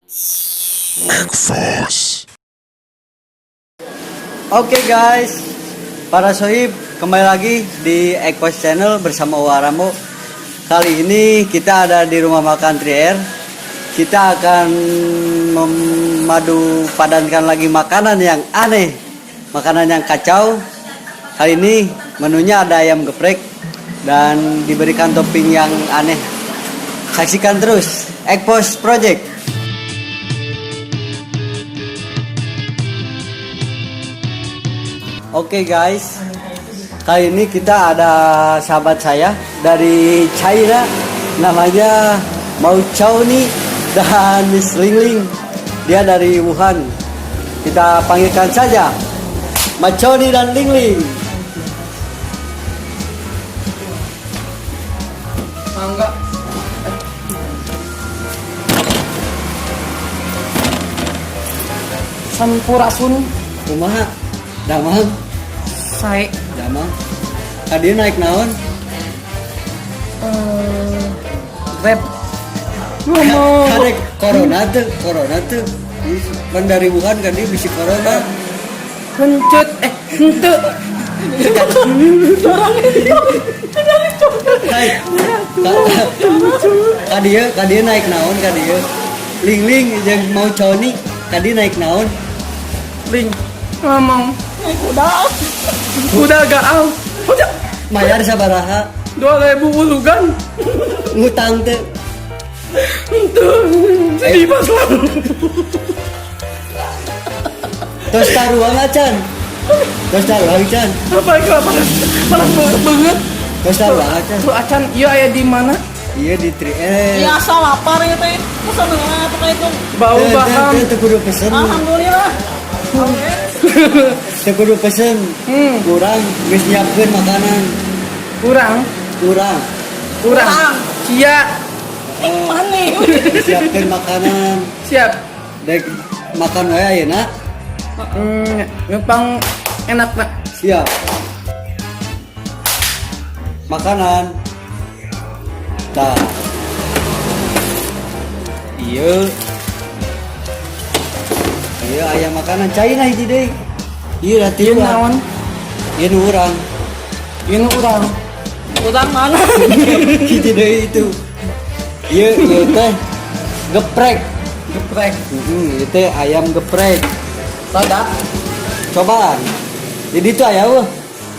Force. Oke guys, para sohib, kembali lagi di Ekos Channel bersama Waramo. Kali ini kita ada di rumah makan Trier. Kita akan memadu padankan lagi makanan yang aneh, makanan yang kacau. Kali ini menunya ada ayam geprek dan diberikan topping yang aneh. Saksikan terus Ekpos Project. Oke guys, kali ini kita ada sahabat saya dari China, namanya Mau Chow nih dan Miss Ling Ling. Dia dari Wuhan. Kita panggilkan saja Mau Chow nih dan Ling Ling. Mangga. Sampurasun. Kumaha? Damang, Sae. Damang. Tadi naik naon? Grab. Ngomong. Karek corona tuh, corona tuh. Kan dari Wuhan kan dia bisa corona. Hencut henteu. Hai. Ka dieu naik naon ka dieu? Ling Ling jeung mau Coni, ka dieu naik naon? Ling. Ngomong. Naik kuda. Kuda gaal. Udah. Mayar sabaraha? 2000 ulugan. Ngutang teu. Henteu. Sedih banget. Tos taruang acan. Tos taruang acan. Apa itu panas panas banget banget. Tos taruang acan. Tuh acan ieu aya di mana? Iya di Tri eh. Biasa lapar ya teh. Pesan apa itu? Bau Teu, teu, baham. teu, teu kudu pesen. Alhamdulillah. Teu kudu pesen. Kurang geus nyiapkeun makanan. Kurang. Kurang. Kurang. Kurang. Cia. Mana? Geus nyiapkeun makanan. Siap. Dek makan wae ayeuna. Ngepang enak nak. Siap. Makanan. Tah. Iya. Iya ayam makanan China hiji deui. Iya lah Ieu tiluan. naon? Ieu nu urang. Ieu nu urang. Urang mana? Hiji deui itu. Iya, ieu teh geprek. Geprek. Heeh, ieu teh ayam geprek. Lada. Cobaan. Jadi itu aya eueuh.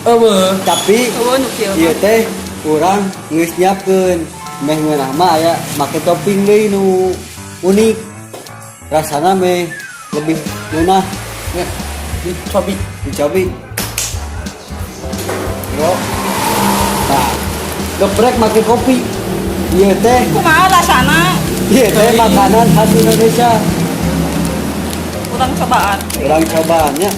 Eueuh. Tapi Eueuh nu kieu. ieu teh urang geus nyiapkeun. Meh ngeunah mah aya make topping deui nu unik. Rasana meh lebih ngeunah. Ya, dicobi. Dicobi. Yo. Nah, geprek make kopi. Ieu teh, Kumaha rasana? ieu teh makanan khas Indonesia. Urang cobaan. Urang cobaannya.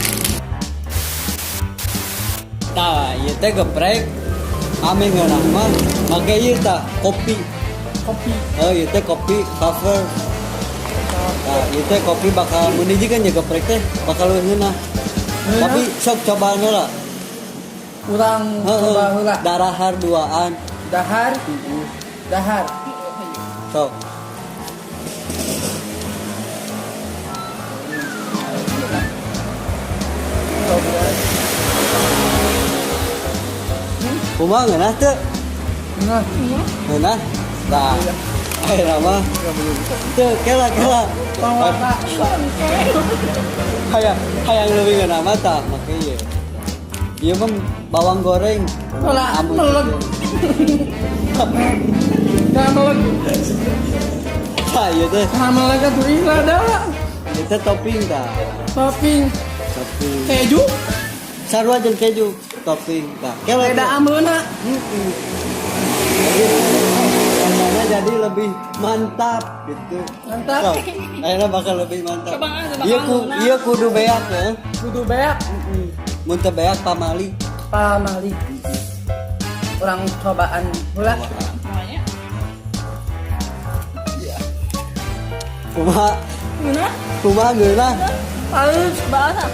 Tah, ieu teh geprek ame ngeunah mah make ieu tah, kopi. Kopi. Oh, ieu teh kopi cover. Nah, ieu teh kopi bakal mun hiji kan ya geprek teh bakal leuwih ngeunah. Tapi sok cobaan heula. Urang Heeh. coba heula. Darahar duaan. Dahar. Dahar. Sok. Kumaha ngeunah teu? Nah, Ngeunah? Tah. Ayeuna mah teu kela kela. pangwata. Hayang hayang leuwih ngeunah mah tah make ieu. Ieu mah bawang goreng. Pola Amun meleg. Jangan meleg. Tah ieu teh. Jangan meleg atuh ih lada. Ieu teh topping tah. Topping Topping. keju. Sarua jeung keju topping tah. Kela Beda teh. ameuna. Jadi rasanya jadi lebih mantap gitu. Mantap. Sok, ayeuna bakal lebih mantap. Cobaan, bakal Ieu ku ngeunah. ieu kudu beak ya. Kudu beak. Mun teu beak pamali. Pamali. Urang cobaan heula. Namanya. Kumaha? Ngeunah? Kumaha ngeunah? Pahit. Cobaan ah.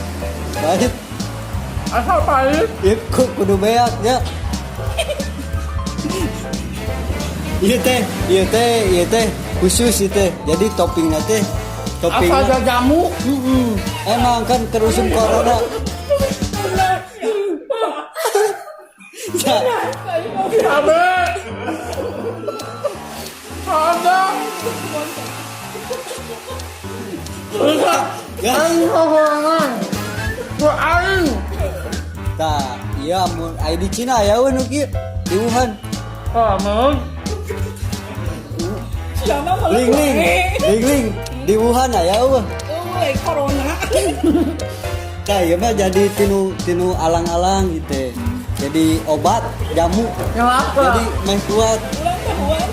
Pahit. Asal pahit. Ieu kudu beak nya. Ieu teh, ieu teh, ieu teh khusus ieu teh. Jadi toppingna teh Topping. Asa jamu. Emang kan terusum corona. Ya, Cabe. Ada. Ya. Aing sorangan. Ku aing. Tah, iya mun aya di Cina aya we nu kieu di Wuhan. Amun. Siapa malah Ling ling, ling ling di Wuhan aya eueuh. Euy, corona. Tah, ieu mah jadi tinu tinu alang-alang gitu. Jadi obat jamu. Nyelaka. Jadi meh kuat. Ulang tahuan.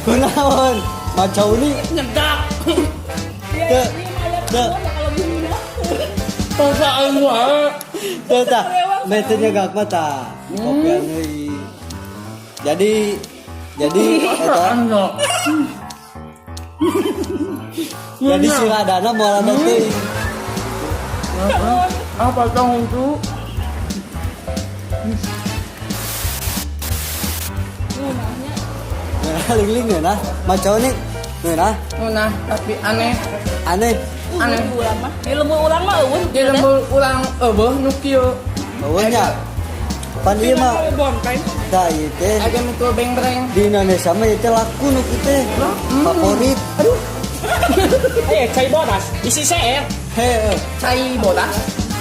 Kunaon? Macauni Nyedak. Ya, Teu. ini mah aya Teu. corona kalau gini. Tosa aing wae. Teu tah, meh teu nyegak mah tah. Kopian deui. Jadi eta Anu. jadi si ladana moal rada teuing. Apa tong itu? Ngeunahnya. Ngeunah ling ling ngeunah. Macauni ngeunah. Ngeunah tapi aneh. Aneh. Aneh. Di urang mah. Di lembur urang mah eueuh. Di lembur urang eueuh nu kieu. Eueuh nya. Pan ieu mah Bonteng. tah ieu teh Ada nu kieu beng-breng. di Indonesia mah ieu teh laku nu kieu teh. Favorit. Aduh. Cai bodas, isi CR, Heuh. Cai bodas.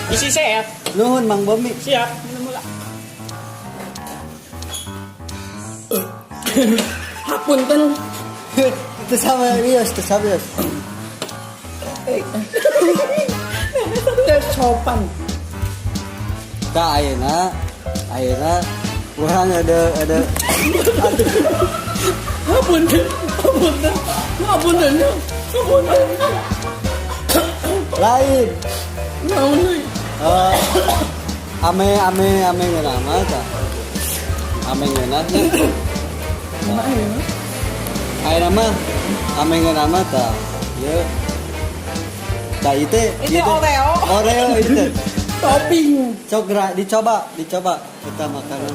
Isi CR, Nuhun Mang Bomi. Siap. Minum heula. Hapunten. Teu sama ieu, teu sama ieu. Teu sopan. Tah ayeuna ayeuna urang ada Hapunten. Hapunten. Hapunten. Hapunten. Lain. Naon deui? Eh, ame ame ame ngeunah mah tah. Ame ngeunah nya. Kumaha ya? Ayeuna mah ame ngeunah mah tah. Ieu. Tah ieu teh Itu ieu teh. Oreo. Oreo itu teh. Topping. Sok gerak dicoba, dicoba kita makanan.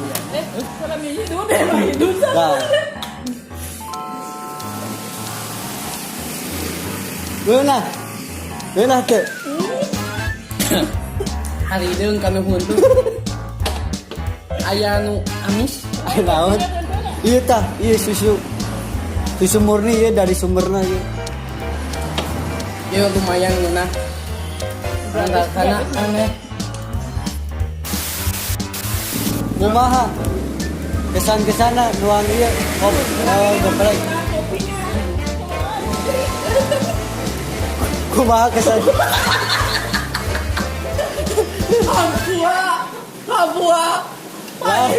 Kalau mie hidup deh, mah hidup. Nah. Geunah. Geunah teu. Harideung kanu huntu. Aya nu amis. Aya naon? Ieu tah, ieu susu. Susu murni ieu dari sumberna ieu. Ya lumayan ngeunah. Karena aneh. Kumaha? Kesan-kesana nuang ieu kopi geprek. Kumaha kesan? Hampura. Hampura. Lah,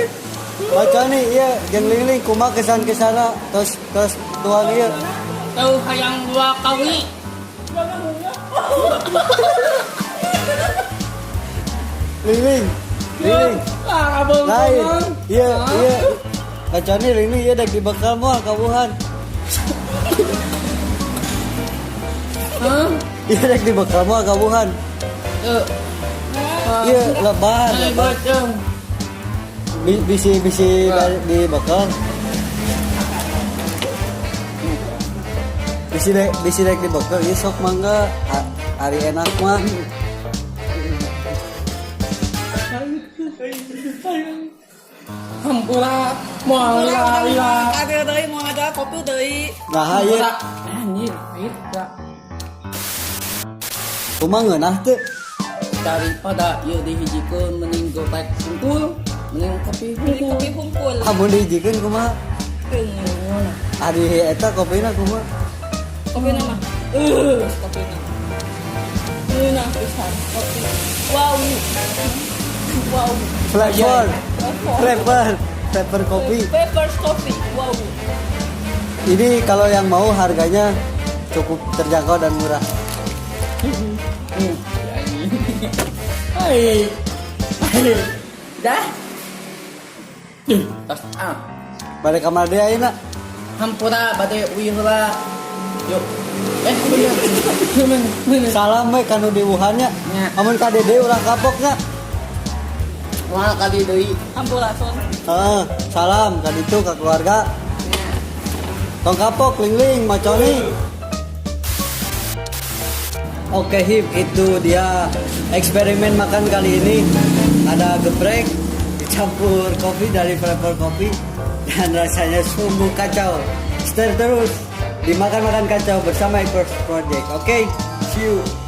Baca nih, iya, jeung ling-ling kumaha kesan-kesana tos tos tuang ieu. Teu hayang dua kali. Ling-ling. Ling-ling. Ah, abang Lain. Iya, iya. Baca nih ling-ling ieu dek dibekal moal ka Wuhan. Hah? Iya dek dibekal moal ka Wuhan. Teu. Iya, lebar, Ay, lebar. boceng. Bisi bisi dibekal. Bisi dek bisi dek dibekal ieu sok mangga hari enak mah. Hampura moal lila lila. Ada deui mau ada kopi deui. Nah, ieu Hampura. Anjir, pahit ya. kumaha ngeunah teu? Daripada ieu dihijikeun mending geprek hungkul, mending kopi Beli hungkul. kopi hungkul. Amun dihijikeun kumaha? Keun. Ari eta kopina kumaha? Kopi nama. Kopi nama. Ngeunah pisan kopi. Wow. Wow. Flavor. Flavor. Flavor kopi. Peppers coffee. Wow. Ini kalau yang mau harganya cukup terjangkau dan murah. Hai. Hai. Dah. Tas ah. Balik kamar dia ayeuna. Hampura bade uih heula. Yuk. Bener. Bener, bener. Salam we kanu di Wuhan nya. Nya. Amun ka dede ulah kapok nya. Moal kali deui. Sampurasun. Heeh, salam ka ditu ka keluarga. Tong kapok Ling-Ling Maconi. Oke Hip, itu dia eksperimen makan kali ini. Ada geprek dicampur kopi dari Flavor Kopi dan rasanya sungguh kacau. Stay terus dimakan-makan kacau bersama Ipers Project. Oke, see you.